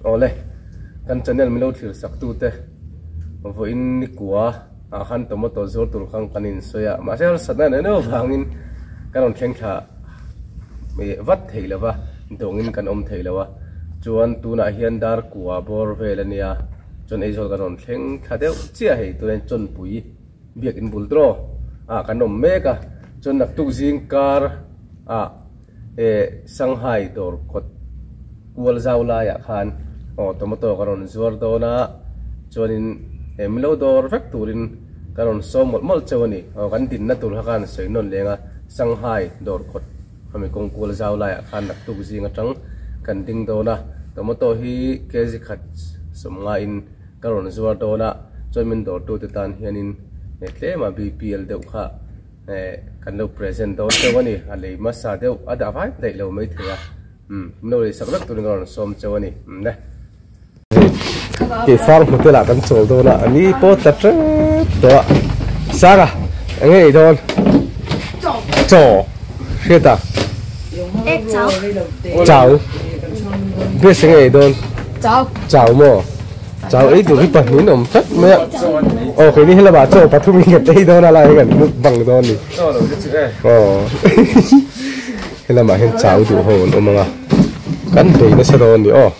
Awle, kan channel min lo thlir sak tute vawiin ni kua ah khan tomato zuar tur khan kan insawi a, mahse harsatna nen emaw vangin kan rawn thleng thla vat thei lo va, dawngin kan awm thei lo a, chuan tunah hian dar kua bawr vel a nia, chuan Aizawl kan rawn thleng thla deuh chiah hei tunah hian Chawnpui biakin bul draw ah kan awm mek a, chuan naktuk zing kar ah. Eh Shanghai dawr kawt kual zau laiah khan aw tomato ka rawn zuar dawn a, chuanin eh milo dawr vek turin ka rawn sawm mawlh mawlh cheu a ni. Aw kan dinna tur kha khan sawi nawn leng a, Shanghai dawr kawt khami kawng kual zau laiah khan naktuk zing atang kan ding dawn a, tomato hi kg khat sawmngaiin ka rawn zuar dawn a, chuan min dawrtute tan hianin eh tlema BPL deuh kha Eh kan lo present dawn cheu a ni, a lei hmasa deuh a dah vai daih lo mai thei a, umm min lo lei sak vek turin ka rawn sawm cheu a ni, umm le. Kei fang hotel ah kan chawl dawn a, a ni pawh tla tep tawh a, Sara eng nge ei dawn? Chaw hriat a? Chau Grace eng nge ei dawn? Chau maw? Chau ei tur hi pahnih awm tlat mai a. Aw keini he lamah chaw pathum in kan ei dawn a lai hi kan muk bang dawn ni. Chaw lo te chu e. Aw he lamah hian chau duh ho an awm ang a. Kan bei nasa dawn ni aw.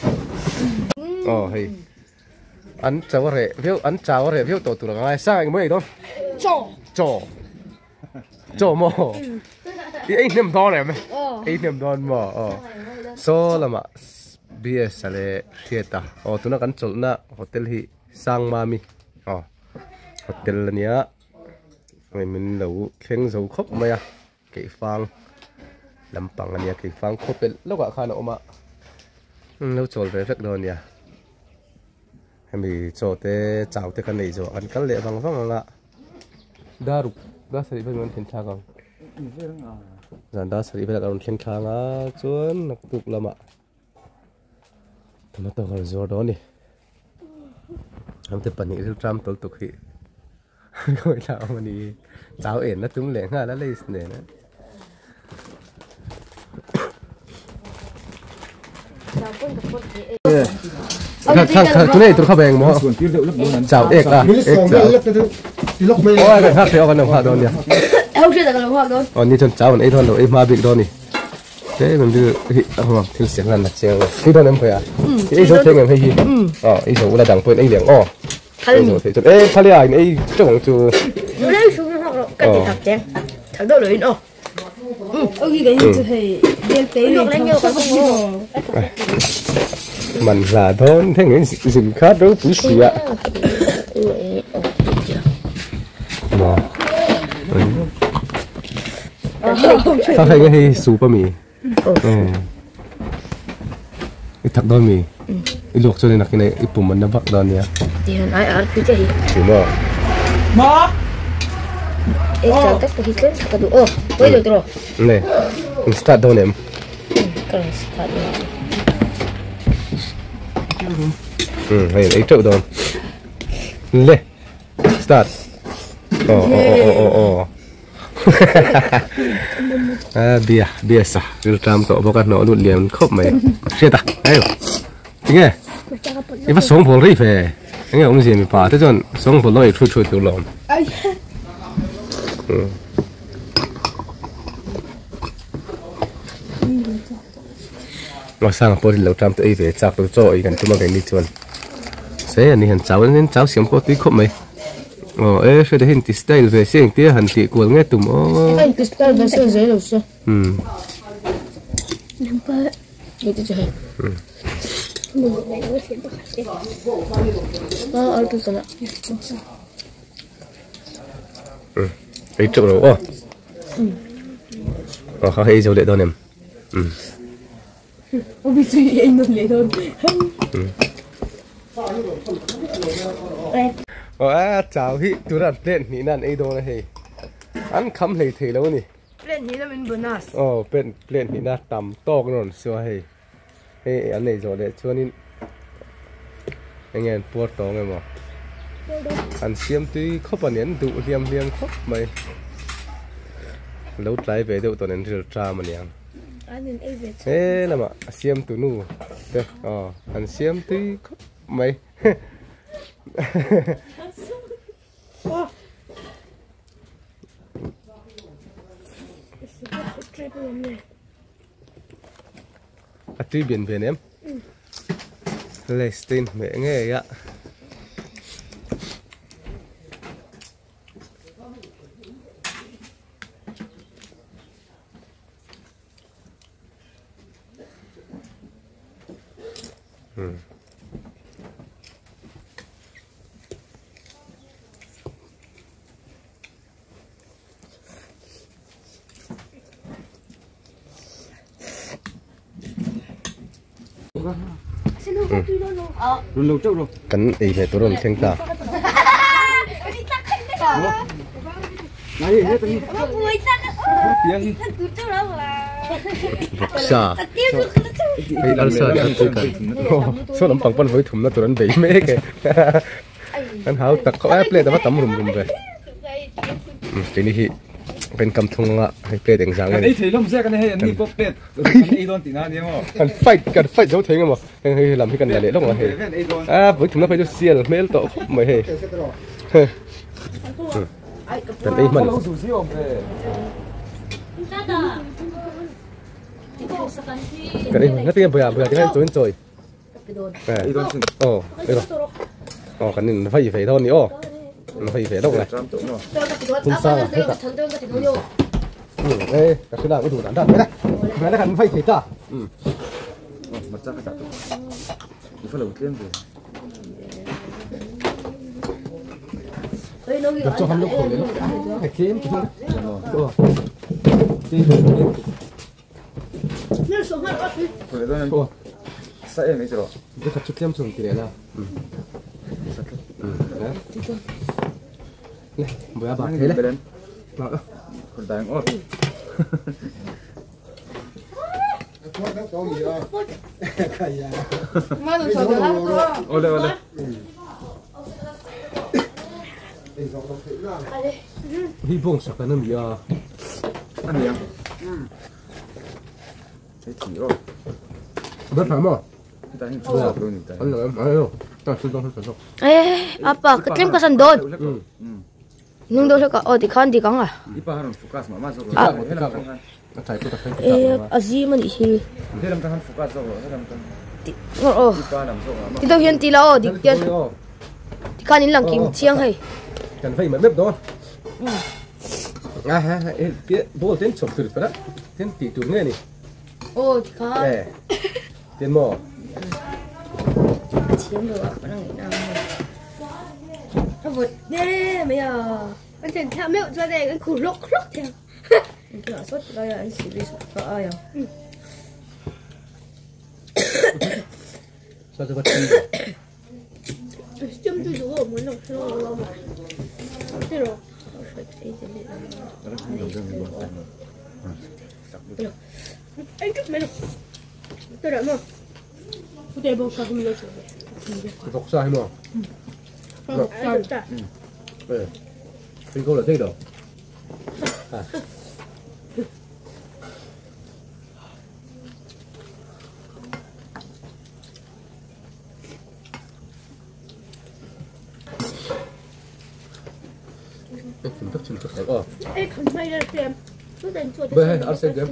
Aw hei an chau a reh viau an chau a reh viau tawh tur a ngai sang engmaw ei dawn. Chaw. Chaw. Chaw maw? I ei hnem dawn em? Ei hnem dawn maw? Aw. Saw lamah BS a leh Hriata. Aw tuna kan chawlhna hotel hi Sangmami aw hotel a nia. Hei min lo thleng zo khawp mai a. Keifang lampang a nia keifang khaw pelh lawkah khan a awm a. Lo chawl ve vek dawn a nia. Hemi chaw te chau te kan ei zawh an kal leh vang vang ang a. Daruk dar sarih vel an thleng thlak ang zan dar sarih velah kan rawn thleng thlak a chuan naktuk lamah tomato kan rawn zuar dawn a ni ramte pahnih ril tram tawl tuk hi khawi thla awm a ni chau en na tum leh nghal a lace nen a. Tunei tur kha beng maw? Chau ek a, ek chau. Oi kan hak thei kan lo nghak dawn nia. Aw ni chuan chau an ei dawn lo, ei hma bik dawn ni. Te min bil hi a huam thil siam lan na chiang lo. Tui dawn em khawi a? I ei zo thei ngem hei hi? Aw ei zo ula dang pawhin ei liang aw. Ei zo thei chuan e phal ia in ei teuh ang chu. Aw. Man hla dawn theng in zin kha ropui si a. Kha hei nge hei soup a mi. I thak dawn mi. I luak chuan in i pum an na vak dawn nia. Tihian ai ar pui te hi. Chu maw? Ma! E chal tak hi tlem thak a duh aw. Pawih lo tiraw? Ne. In start dawn em? Ka rawn start dawn chu. Hei ei teuh dawn. Le. Start. Aw aw aw aw aw. A bia bia sa ril tram tawh bawk a hnawh lut lian khawp mai. Hriat a. Ayo. Tinge? I va sawng bawl rei ve. Enge awmzia mipa te chuan sawng bawl lo ei thui thui tur lo awm. Masanga pawh lo tram te ei ve chak tur chaw ei kan tum a keini chuan. Se ani han chau an chau siam pawh tui khawp mai. Aw e hre te hi inti style ve se engtia han tih kual nge tum aw. A inti style ve se zel lo se. Hei te chu hei. Ei teuh lo aw. Aw kha hei zo leh dawn em. Aw a chau hi tuna an plate hnih na an ei dawn a hei. An kham hlei thei lo a ni. Plate hnih na min bonus. Aw plate plate hnih na tam tawk na rawn suah hei. Hei an ei zawh leh chuanin enge an puar tawng emaw an siam tui khawp a ni an duh hliam hliam khawp mai. Lo tlai ve deuh tawh nen ril tram a niang. He lama a siam tu nu te aw an siam tui khawp mai. A tui bian bian em? Lace te in hmeh ngei a. Kan ei ve tur a rawn thleng ta. Vawksa hei arsa te an tui kan saw lampang pawn vawi thumna tur an bei mek e an hau tak khawp a plate a va tam rum rum ve keini hi kan kam thung anga hei plate eng zang nge ni kan fight kan fight zo thei emaw heng hei lam hi kan la leh lawk ang a hei a vawi thumna phei chu sial hmel tawh khawp mai hei. Kan ei hman. Kan ei hman. Ngatinge bawia bawia tinga chawi chawi. Oh, ero. Oh, kan in vai ve dawn ni aw. Vai ve deuh le. Hun sang a heta. Eh, ka hrilak u duh dan dan mai le. Mai le kan vai thei ta. Hi bawng sak an ami a. Ani a. Hei thi aw. Ber thla maw? Heta hi chu zawk lo ni ta. An lo em ayo. Ta chu dong chu zawk. Eh, apa ka tlem ka san dawn. Nung deuh hlek a aw tikhan dik ang a. I pa han rawn focus mah mah zawk lo. A thai pawh ka thai Eh, a zim a nih hi. Helam tang han focus zawk lo. Helam tang. Ngawr aw. I pa lam zawk mah mah. Ti deuh hian ti la aw dik hian. Tikhan in lang kim chiang hei. Kan vei map map dawn. A ha ha eh ball ten chhawp tur pala. Ten ti tur nge ni. Aw tikhan. Eh. Ten maw. A thiam lo a ka lang ina. A vawt nge mai a. An then thla meuh chuan hei an khur hlawk hlawk thei ang. An tihah sawt lai a an sih sawt kha ai ang. Sa chu ka thi. Stem tu duh awm an lo hre lo a. Tiraw. Ai tuk mai lo. Tiraw maw. Pute bawk sa hum lo chu. Vawk sa hi maw? Eh. Phi câu là thế đâu. À. Bê, ăn xem kìa.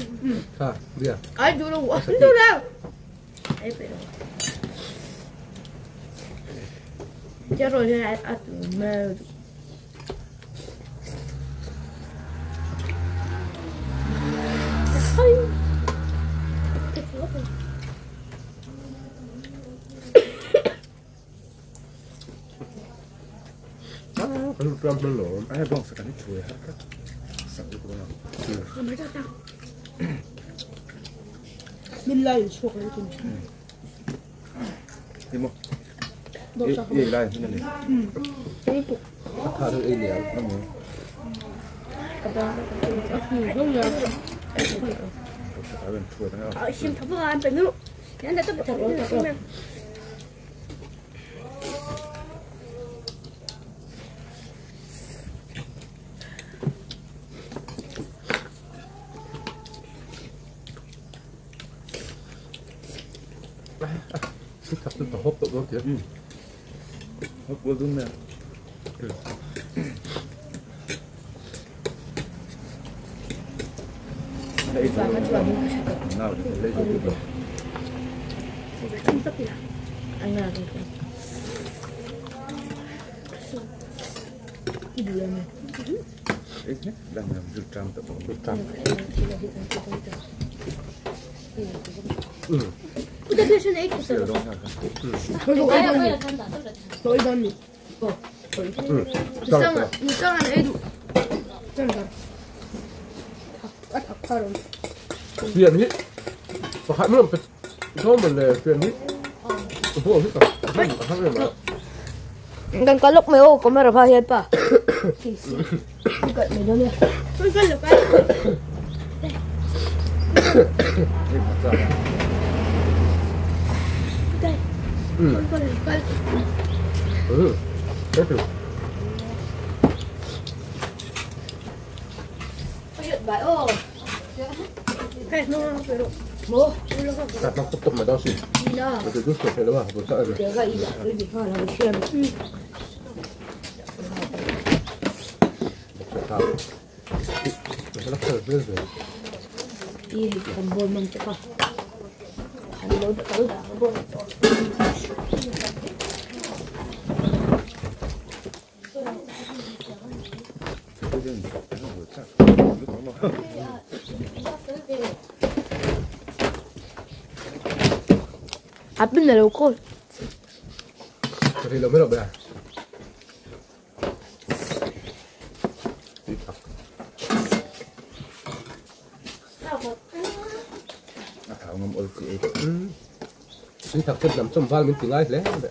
À, đi à. Ai đủ đâu, đủ đâu. Chắc rồi nên ăn mê. Ai bong sa kan chui ha ka. Sak lu ko na. Min lai chuak le chun. Đi mo. Ei lai hin ni. Tha được ei liang. Ờ sim thập an pe nu. Yan da ta ta sim. Ta hop to don tia. Hop kual dun mai a. Pian hi pakhat mai pe dawn mawn le pian hi bo hi ka a har em a. Kan kalok mai aw camera pha hian pa. Thank you. Apin na lo ko. Thì lo mới được à. Thật chất nằm trong van mình tiếng ai lẽ vậy.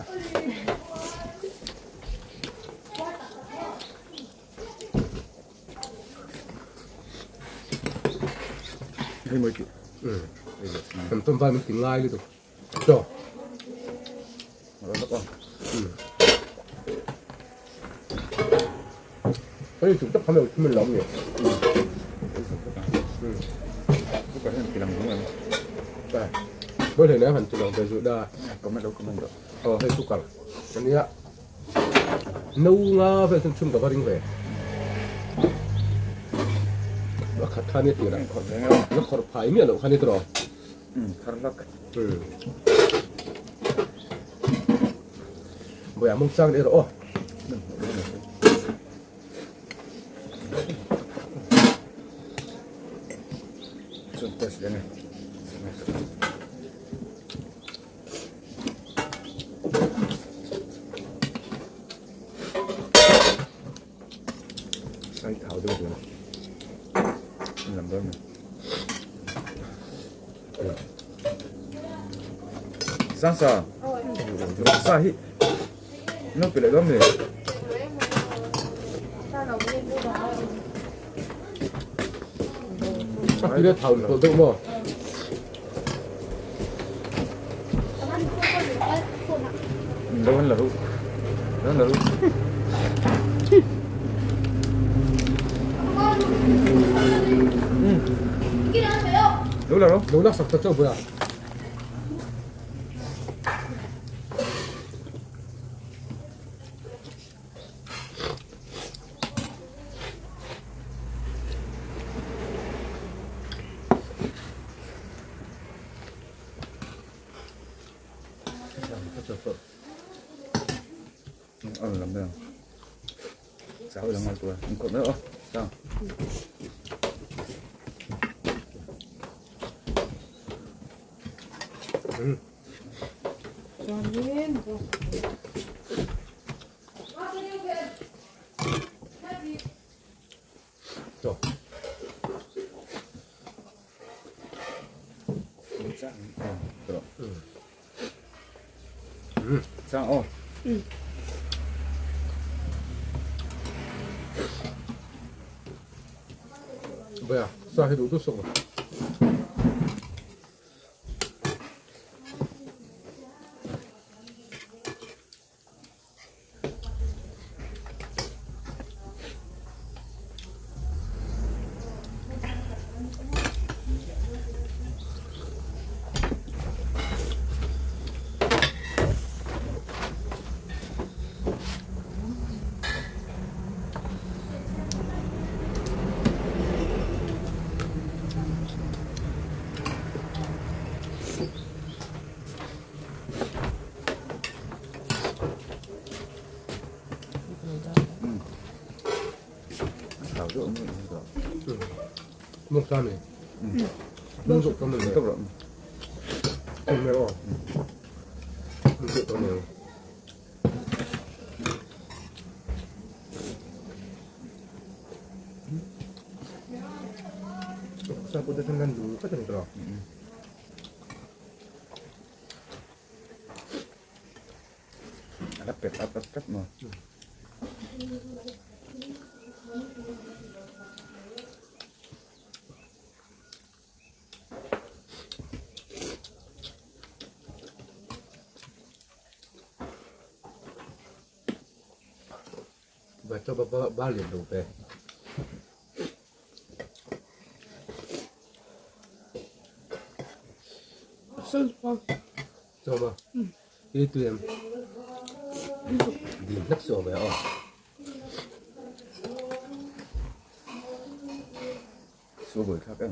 Nằm trong van mình tiếng ai luôn. Rồi. 아니 좀 딱 하면 힘을 나오네요. Có thể nói phần chủ động về dự đa. Ờ, hay tu cả. Cái này ạ. Nâu nga về chung chung cả gia đình về. Nó khát khăn nhất rồi. Nó khát phải miệng nó khát nhất rồi. Ừ. Bây giờ mong sang đi rồi. Sa sa hi nó bị lại gom này 이래 다 올려 뭐 đâu hơn là ru đâu là ru đâu là ru đâu là sọc cho 뭐야 làm được sáu là ngon tuổi không còn nữa sao sao 뭐야 싸해도 또 쏘고 Mong sa này. Mong rụng con này. Tốc độ. Không nghe không? Mong rụng con này. Sao cô ta thân đủ các thằng trò. Lắp bẹp lắp lắp lắp mà. Và cho bà ba liền đủ về. Cho mà. Đi tụi em. Đi nắp sổ về ọ. Số buổi khác em.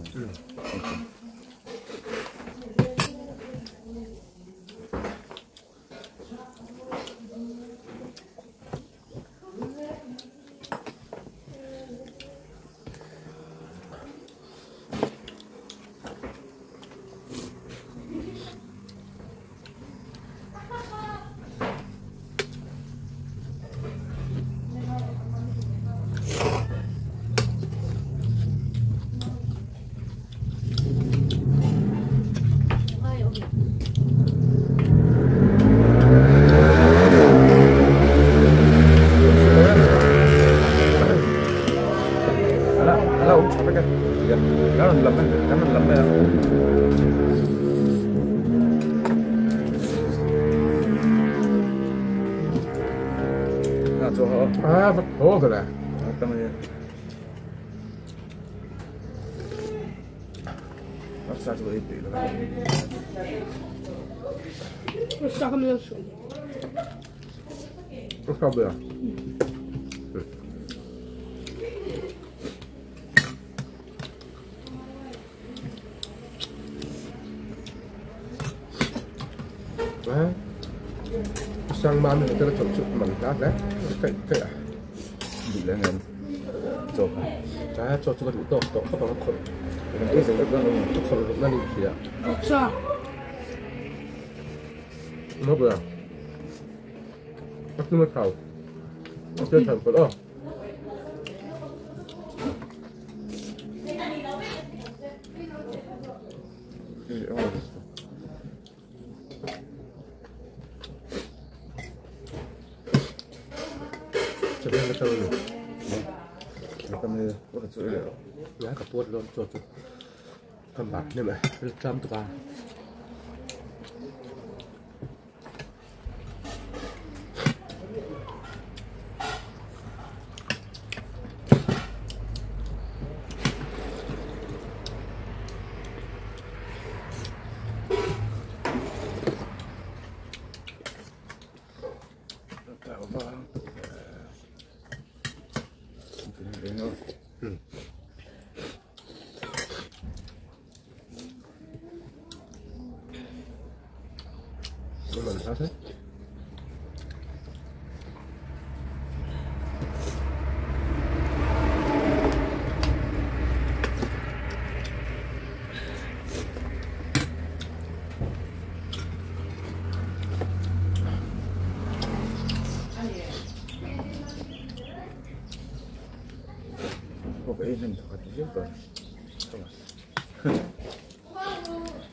À, bắt hố rồi nè. Sao được? Sang ba mình cho nó chụp chụp mình đã đấy, cái cái bị lên em chụp à chụp chụp cái đủ to không bằng khẩu cái gì đó khẩu nó đi kìa sao nó vừa bắt nó khẩu nó chơi thành phần đó lá cả tuốt luôn cho con bạc này mà trăm tụi mình sao thế?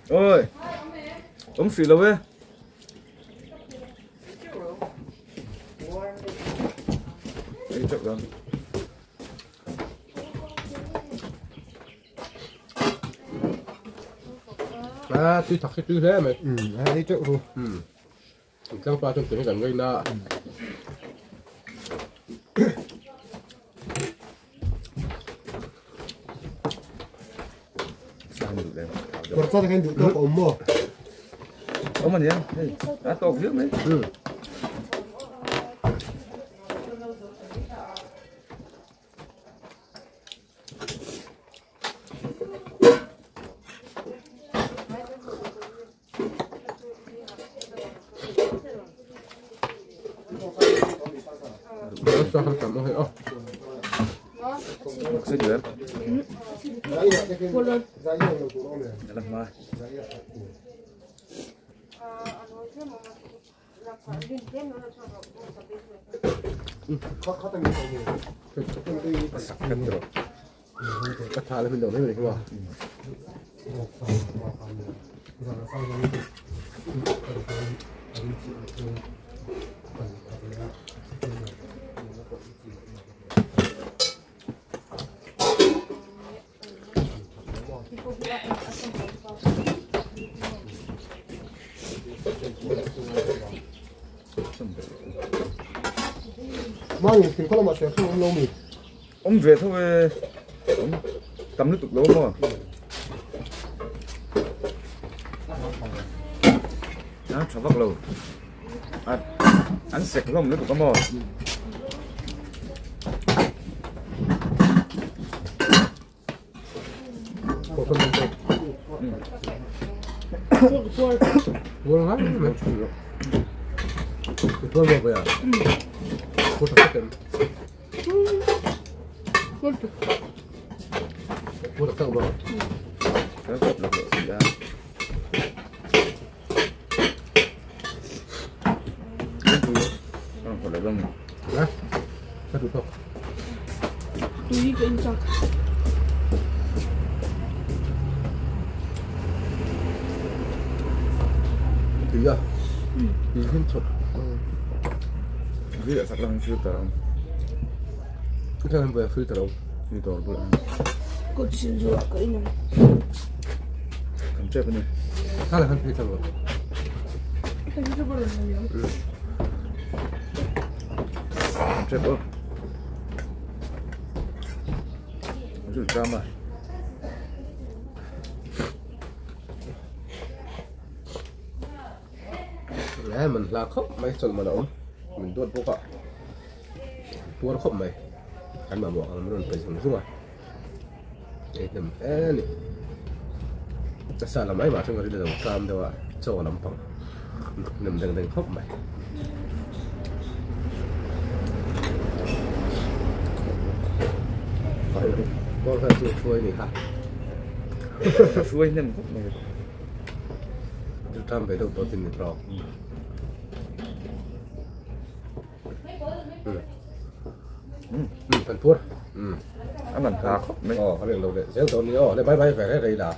Ôi, ông xì lâu ấy. À, tuy thật cái tuy thế mày. Ừ, đi trước luôn. Ừ. Chúng ta trong tiếng gần gây na. Còn sao anh đủ to ốm mò. Ốm mà nhỉ? Đã to dữ mấy. Ừ. Sao không cảm ơn thầy không? Xin được. Ka tha la min lo mai mai kha. Mang thing khaw lamah serthlum awm lo mi? Awm ve tho e, awm tam lutuk lo maw? A tha vak lo, a an sek hlawm lutuk a maw? Tui ka in chak. Tui a. Tui hin chhawp. Tui a sak lang filter ang. Ka han buai filter ang. Ni dawr bul ang. Kut sin chu ka in ang. Kan chep ani. Khala han filter lo. Ka filter bul ang. Kan chep o. Chu drama. Leh man hla khawp mai chawlh man a awm min duat bawk a puar khawp mai kan mamawh ang min rawn pe zung zung a ei hnem hle a ni a sa lam ai mah chuan ka rilru a lo tlam deuh a chaw lampang hnem deng deng khawp mai. Ball khan chu hruai ni kha hruai hnem khawp mai chu tlam ve deuh tawh tin ni tawk kan pur a man hla khawp mai aw ka reng lo leh zel dawn ni aw le bye bye ve rei rei la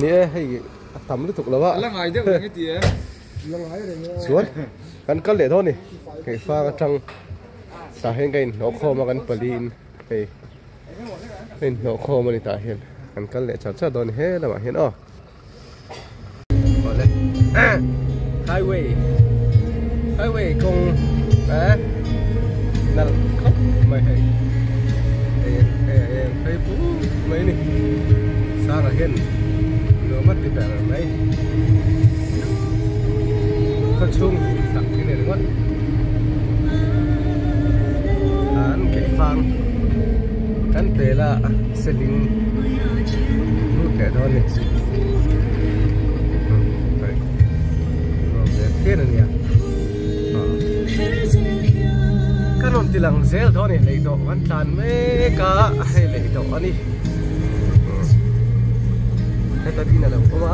Ni e hei a tam lutuk lo a. La ngai deuh reng i ti e. La ngai reng e. Chuan kan kal leh dawn ni. Hei fang atang tah hian ka inhnawh khawm a kan pali in hei ka inhnawh khawm a ni tah hian kan kal leh char char dawn ni he lamah hian aw. Awle highway highway kawng eh nalh khawp mai hei hei hei a eng phei puk mai a ni sangah hian nuam a ti ber mai khaw chhung tak hi a ni ringawt an keifang kan pel a seling lut leh dawn a ni ka rawn ti lang zel dawn a ni lei dawh kan tlan mek a hei lei dawh a ni heta in a lo awm a.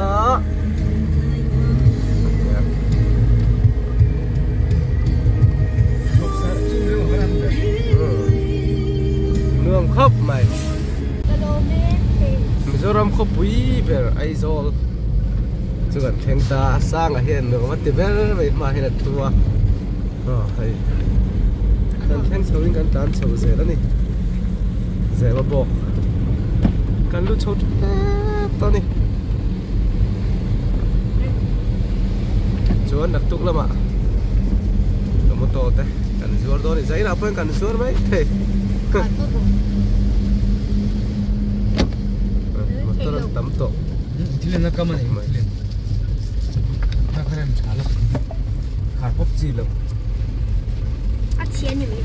Nuam khawp mai. Mizoram khawpui ber Aizawl chu kan thleng ta a sangah hian nuam a ti ber mai hmaah hian a thu a aw hei kan thleng chho in kan tlan chho zel a ni zema bawk kan lu chho tep a ni chuan naktuk lamah tomato te kan zuar dawn a ni zainah pawhin kan zuar mai thei. Motor an tam tawh. Thil en a kam a ni mai. Ta kha rem tha lo. Khar pawp chi lo. A chhia ni mai.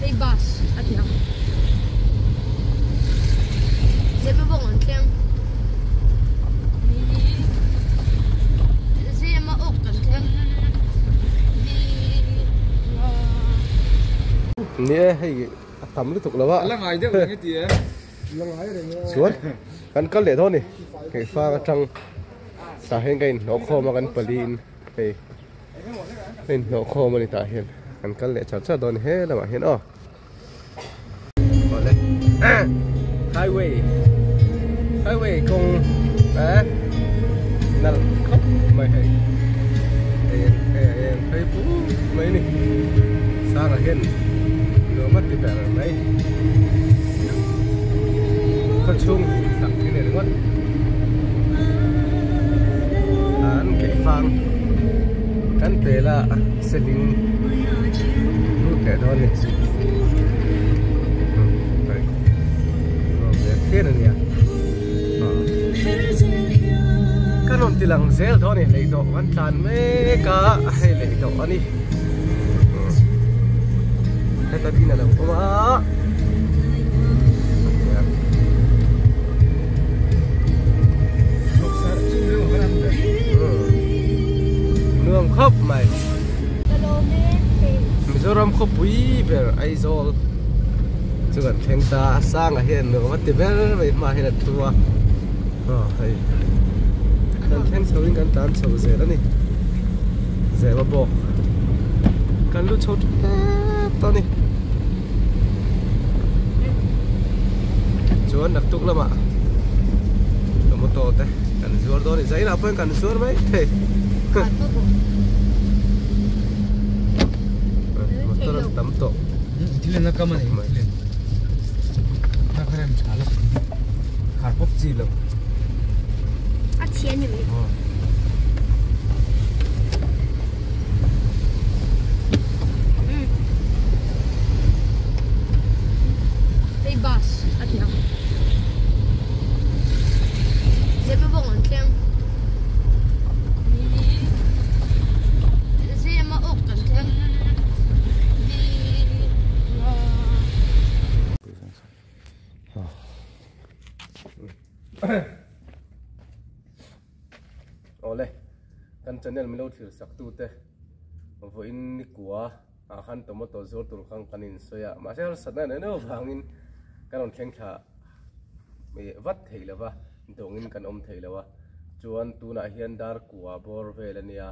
Hei bus a ti ang. Ni e hei a tam lutuk lo a. La ngai deuh reng i ti e. La ngai reng e. Chuan kan kal leh dawn ni. Keifang atang tah hian ka inhnawh khawm a kan pali in hei ka inhnawh khawm a ni tah hian kan kal leh char char dawn ni he lamah hian aw. Awle highway highway kawng eh nalh khawp mai hei hei hei ah hian phei puk mai a ni sangah hian nuam a ti ber mai khaw chhung tak hi ni ringawt an keifang kan tel a seling lut leh dawn a ni nuam ve phian a nia ka rawn ti lang zel dawn a ni lei dawh kan tlan mek a hei lei dawh a ni heta tin a lo awm a. Nuam khawp mai. Mizoram khawpui ber Aizawl chu kan thleng ta a sangah hian nuam a ti ber mai hmaah hian a thu a aw hei kan thleng chho in kan tlan chho zel a ni zema bawk kan lu chho tep tawh a ni chuan naktuk lamah tomato te kan zuar dawn a ni zainah pawhin kan zuar mai thei. Motor an tam tawh. Thil na kam ani thil. Ta karen chala. Khar pop chi lo. A thian ni mai. Hei bus a ti ang. Zema bawk an thleng. Zema awk kan thleng. Awle kan channel min lo thlir sak tu te vawiin ni kua ah khan tomato zuar tur khan kan in sawi a mahse harsatna neuh neuh vangin kan rawn thleng thla vat thei lo va dawngin kan awm thei lo a chuan tunah hian dar kua bawr vel a nia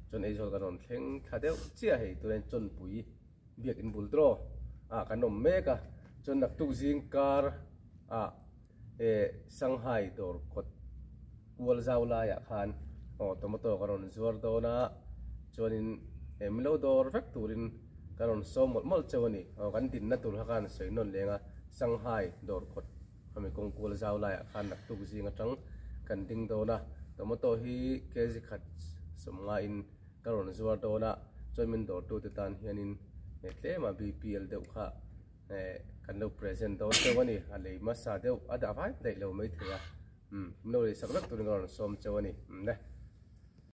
chuan Aizawl kan rawn thleng thla deuh chiah hei tunah hian chawnpui biakin bul draw ah kan awm mek a chuan naktuk zing kar ah eh Shanghai dawr kawt kual zau laiah khan aw tomato ka rawn zuar dawn a chuanin eh milo dawr vek turin ka rawn sawm mawlh mawlh cheu a ni aw kan dinna tur kha khan sawi nawn leng a Shanghai dawr kawt ami kawng kual zau laiah khan naktuk zing atang kan ding dawn a tomato hi kg khat sawmngaiin ka rawn zuar dawn a chuan min dawrtute tan hianin eh tlema BPL deuh kha eh kan lo present dawn cheu a ni a lei hmasa deuh a dah vai daih lo maithei a umm min lo lei sak vek turin ka rawn sawm cheu a ni umm le.